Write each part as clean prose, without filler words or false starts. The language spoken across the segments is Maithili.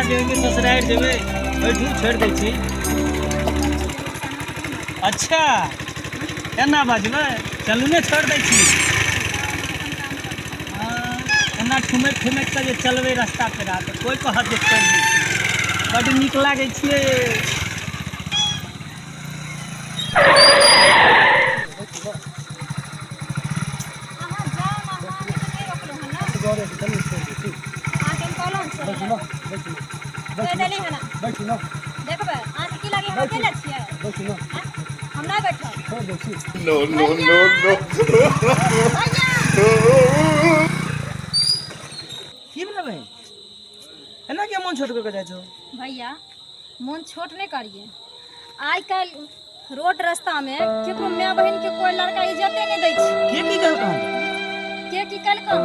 जेबै कि ससुरारि जेबै? बैठू, छोड़ि दै छी। अच्छा एना बाजबै? चलू ने, छोड़ि दै छी। हँ, एना ठुमकि ठुमकि कऽ जे चलबै रास्ता पेरा तऽ कोइ कहत जे छोड़ि दै छी। बड्ड नीक लागै छियै। अहाँ जाउ ने, अहाँके तऽ नहि रोकलहुँ हन ने। अहाँके हम कहलहुँ हन छोड़ै लए। छोड़ि देली हन। देखबै अहाँके की लागै, हम अकेले छियै? आँय? हम नहि बैठब। No, no, no, no. भैया। की भेलै बहिन, एना किया मोन छोट कऽ के जाइ छौ? भैया, मोन छोट नहि करिए। आइ काल्हि रोड रास्तामे केकरो माय बहिन के कोई लड़का इज्जते नहि दै छै। के की कहलकौ? के की कलको,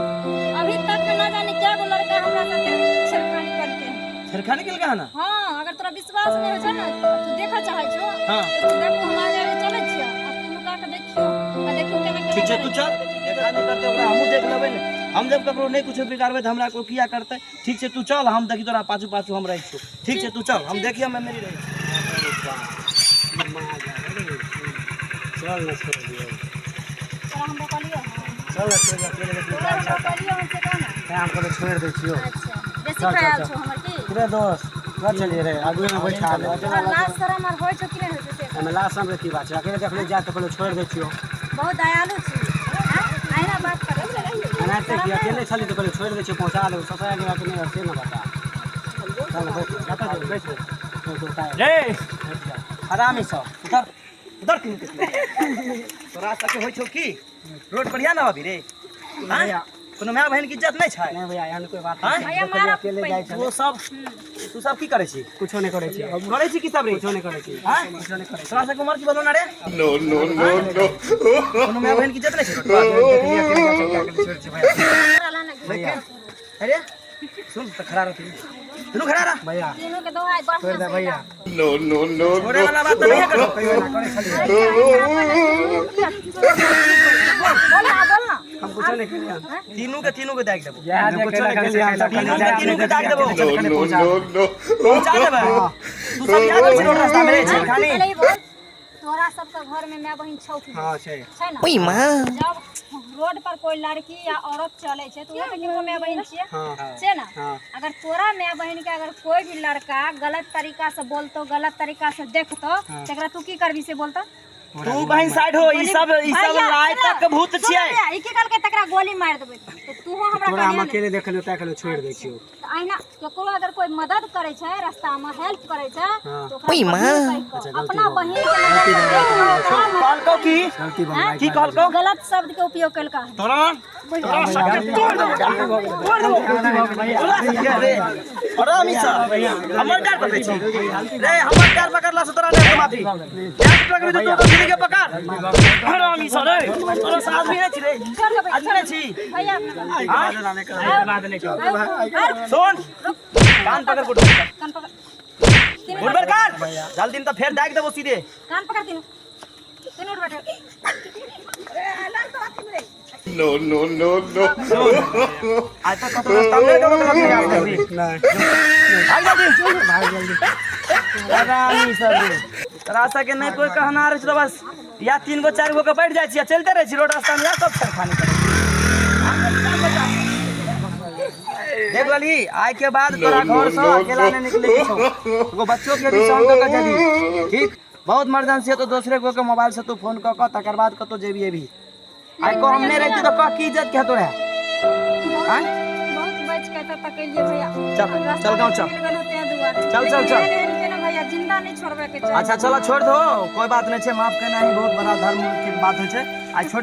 अभी तक में ना जाने क्या गो लड़का हमरा साथे छेड़खानी करके। छेड़खानी केलकै हन? हाँ, अगर तोरा विश्वास नहीं हो छै ने, तू देखऽ चाहै छो? हाँ। तऽ तू देखो, हम आगे आगे चलै छियै आ तू नुका के देखियो आ देखियो केना केना ठीक छै। करै। तू चल, देखा नहि करतै ओकरा, हमहूँ देख लेबै ने। हम जब ककरो नहि कुछो बिगाड़बै तऽ हमरा कोइ किया करतै? ठीक छै, तू चल, हम देखी तोरा पाछू पाछू हम रहै छियौ। ठीक छै, तू चल, हम देखिए, हम मेरी रहै छी। चल ने, छोड़ दियौ। तोरा हम रोकलियो हन? चल ने, छोड़ दियौ, अकेले देखियौ। तोरा हम रोकलियो हन से कह ने। तैं हम कहलियै छोड़ि दै छियौ। अच्छा, बेसी चल, चल, ख्याल चल। छौ हमर की? रे दोस्त, चल चलिए रे, आगुए में बैठा ले। तोरा लाज शरम आर होइ छौ कि नहि होइ छौ से कह? एहिमे लाज शरम के की बात छै? अकेले देखलियै जाय तऽ कहलियै छोड़ि दै छियौ। बहुत दयालु छी आँय? अहिना बात करै छी? एनाहिते की अकेले छली तऽ कहलियै छोड़ि दै छियौ, पहुँचा देबौ। ससुराल जेबा कि नहि से ने बता। चल ने, बैठ, कतऽ जेबै? बैठ रे। रे बैठ जा। हरामी सब, उधर उधर। तीन के तोरा सबके होइ छौ की रोड पर या ना अभी रे? हाँ? भैया। कोनो माय बहिन के इज्जत नहि छै? नहि भैया, एहन कोई बात आँय? नहि। भैया, देखलियै मारब अकेले जाइ तू छलै। सब, तू सब की करै छी? कुछो नहि करै छियै। करै छी की सब रे? कुछो नहि करै छियै। हाँ? कुछो नहि करै छियै। तोरा सबके उमर की भेलौ ना रे? No, no, no, no. कोनो माय बहिन के इज्जत नहि छै रोड पर? देखलियै अकेले जाइ छलै, अकेले छोड़ि छियै भैया। तोरा ला ने। भैया। अरे सुन तऽ, खड़ा रह, तीनू खड़ा रह। भैया। तीनू के दोहाई छोड़ि बढ़िया दे से। भैया। No, no, no, छोड़े no. वाला बात तऽ नहीं करो। कहियो ना करै छलियै। बोल ना, बोल ना। हम कुछो नहि केलियै। तीनू के दागि देबो। हम कुछो नहि केलियै। तीनू के तीनू के दागि देबो। No, no, no, no. पहुंचा देबै। तू सब क्या करै छी रोड रास्ता में रे छेड़खानी? पहले ई बोल, तोरा सबके घर में माय बहिन छौ कि नहि? हाँ, छै। छै ने? जब रोड पर कोई लड़की या औरत चले छै तऽ ओ तऽ केकरो माय बहिन छियै। हाँ। छै ने? हाँ। अगर तोरा माय बहिन के अगर कोई भी लड़का गलत तरीका से बोलतो, गलत तरीका से देखतो, तकरा तू की करबी से बोलतो? तू बहिन साइड हो। ई सब, ई सब भैया, लाय सुनो, तक भूत सुनो छियै। भैया, ई की कहलकै, तकरा गोली मारि देबै तऽ तूहो हमरा तोरा हम कहलियै ने। अकेले देखलियौ तैं कहलियौ छोड़ि दै छियौ। तऽ अहिना केकरो अगर कोई मदद करे छै, रास्ता में हेल्प करे छै, हाँ। तऽ ओकरा बहिन कहि कऽ, अच्छा, गलती अपना भऽ बहिन के नजर से देख कऽ ओकरा कहलकौ की? गलती भऽ गेल। की कहलकौ? गलत शब्द के उपयोग केलका। तोरा तोरा सबके तोड़ देबो, तोड़ देबो तोरा सबके रे। हरामी सब, हमर पैर पकड़ै छी रे? हमर पैर पकड़ला से तोरा नहि हेतौ माफी। पैर पकड़बी तऽ तू तऽ के पकड़। हरामी सब रे, तोरा से आदमी नहि छी रे? छोड़ दे भैया। आदमी नहि छी? भैया। हाँ? सुन, कान पकड़, गुड। कान पकड़ तीनू। गुड कान जल्दी तऽ फेर दागि देबो सीधे। कान पकड़ तीनू, तीनू उठ बैठे। No, no, no, no. आज तक कतौ रास्ता में नहि ककरो गलत नहि। भाग जल्दी। भाग जल्दी। हरामी सब रे। तोरा सबके नहि कोइ कहना रहै छै तऽ बस या तीन गो चारि गो के बैठ जाइ छी आ चलिते रहै छी रोड रास्ता में, या सब छेड़खानी करै छी। देख लेली, आइ के बाद तोरा घर से अकेला नहि निकले के छौ। एगो बच्चो के भी संग कऽ के जेबी। ठीक, बहुत इमरजेंसी है तो दोसरे गो के मोबाइल से तू फोन कऽ कऽ तकर बाद कतौ जेबी एबी। आइ को हम नहि रहिती तऽ कह की इज्जत के तोरा? आँय? बहुत बच के तऽ तकलिए भैया। चल, चल गाँव चल। मिल गेल होते दुआरे। चल, चल, चल। एहन एहन के ना भैया जिंदा नहीं छोड़बे के चाही। अच्छा चलो, छोड़ दो, कोई बात नहीं छै। माफ करना ही बहुत बड़ा धर्म के बात होइ छै। आइ छोड़।